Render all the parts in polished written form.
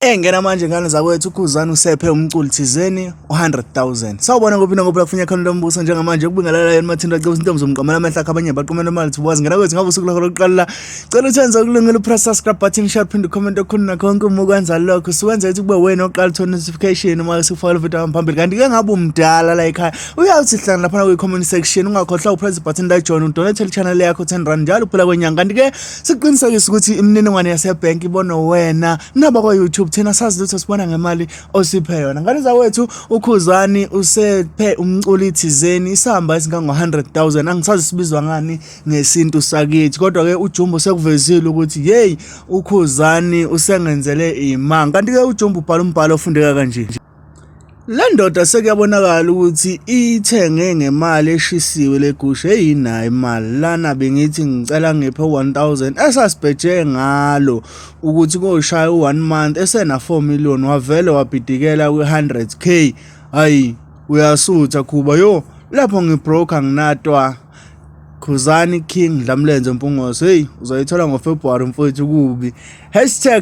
Engena manje ngane zakwethu uKhuzani usephe umculi thizeni u-100,000. Sawubona kuphi nokuphi lakufunya khona lombuso njengamanje ukubingelela yena Mathinta Cebo intombi zomqamela amehla akho abanye baqumela imali thiwazi ngena kwethu ngabe usuku lakho lokuqala la. Cela uthenze ukulungela upress subscribe button share phinde comment okukhulu nakho konke uma ukwenza lokho siwenza ukuthi kube wena oqala uthola notification uma sikufakela video phambili kanti ke ngabe umdala la ekhaya uyawuthi hlangana lapha kwi comment section ungakhohlwa upress button la join udonate channel yakho 10 rand njalo phela kwenyanga kanti ke siqinisekise ukuthi imininingwane yasebhenki ibonwe wena nabakwa-youtube thina sazi lutho sibona ngemali osiphe yona ngane zawethu ukhuzani usephe umculi thizeni isamba esingango-100 000 angisazi sibizwa ngani ngesintu sakithi kodwa-ke ujumbo sekuvezile ukuthi yeyi ukhuzani usengenzele imanga kanti-ke ujumbo ubhala umbhalo ofundeka kanje. Le ndoda sekuyabonakala ukuthi iyithenge ngemali eshisiwe le gusha eyinayo imali lana bengithi ngicela ngiphe 1000 esasibheje ngalo ukuthi koshaya u-1 month esena 4 million wavele wabhidikela kwi-100k hayi uyasutha khuba yo lapho ngibroke anginatwa Khuzani King Dlamlenze Mpungose hey uzoyithola ngoFebruary mfowethu kubi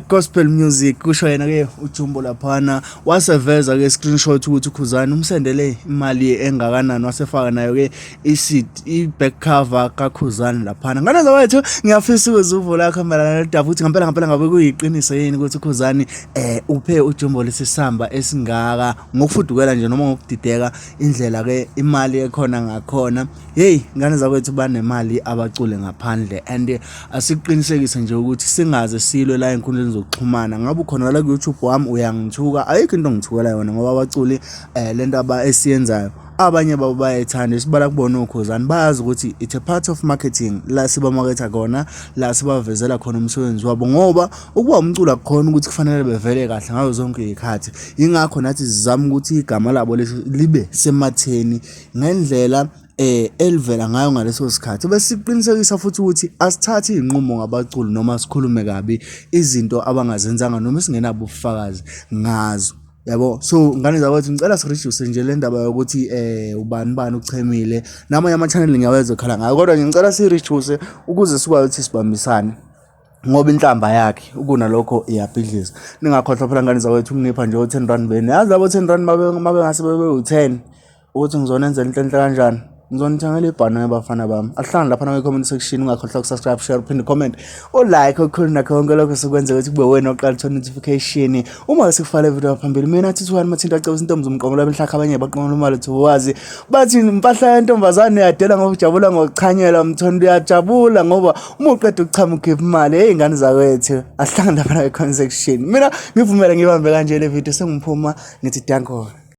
#gospelmusic kusho yena ke uJumbo laphana waseveza ke screenshot ukuthi uKhuzani umsendele imali engakanani wasefaka nayo ke i-CD i-back cover kaKhuzani laphana ngane zawethu ngiyafisa ukuzwa uvo lakho mayelana nodaba ukuthi ngempela ngempela ngabe kuyiqiniso yini ukuthi uKhuzani eh uphe uJumbo lesisamba esingaka ngokufudukela nje noma ngokudideka indlela ke imali ekhona ngakhona Hey ngane zakwethu banemali abacule ngaphandle and asikuqinisekise nje ukuthi singaze silwe la enkundleni zokuxhumana ngabe ukhona la ku-YouTube wami uyangithuka ayikho into ongithukela yona ngoba abaculi eh lento aba esiyenzayo abanye babo bayayithanda sibala kubona okhuzani bayazi ukuthi it's a part of marketing la sibamaketha khona la sibavezela khona umsebenzi wabo ngoba ukuba umculo akukhona ukuthi kufanele bevele kahle ngazo zonke izikhathi ingakho nathi sizama ukuthi igama labo libe sematheni ngendlela eh elivela ngayo ngaleso sikhathi bese siqinisekisa futhi ukuthi asithathi izinqumo ngabaculi noma sikhulume kabi izinto abangazenzanga noma singenabo ubufakazi ngazo yabo so ngane zakwethu ngicela sireduce nje le ndaba yokuthi eh ubani bani uchemile namanye ama-channel ngiyawezwa ekhala ngayo kodwa ngicela sireduce ukuze sikwazi ukuthi sibambisane ngoba inhlamba yakhe ukunalokho iyabhidliza ningakhohlwa phela ngane zakwethu ukungipha nje o-10 rand benu yazi labo 10 rand mabe ngase bebe u-10 ukuthi ngizonenzela into enhle kanjani ngizonithengela ibhanoyi bafana bami ahlangane lapha kwi-comment section ungakhohlwa ukusubscribe share uphinde comment ulike okukhulu nakho konke lokho sikwenze ukuthi kube wena oqala uthola notification uma sikufale video phambili mina thithuwani mathinta acebisa intombi zomqongo lwabenhlakha abanye baqongola imali thiwazi bathi impahla yentombazane uyadela ngoba ujabula ngokuchanyelwa mthondo uyajabula ngoba uma uqeda ukuchama ukhipha imali hey ingane zakwethu ahlangane lapha kwi-comment section mina ngivumele ngibambe kanje le video sengiphuma ngithi danko.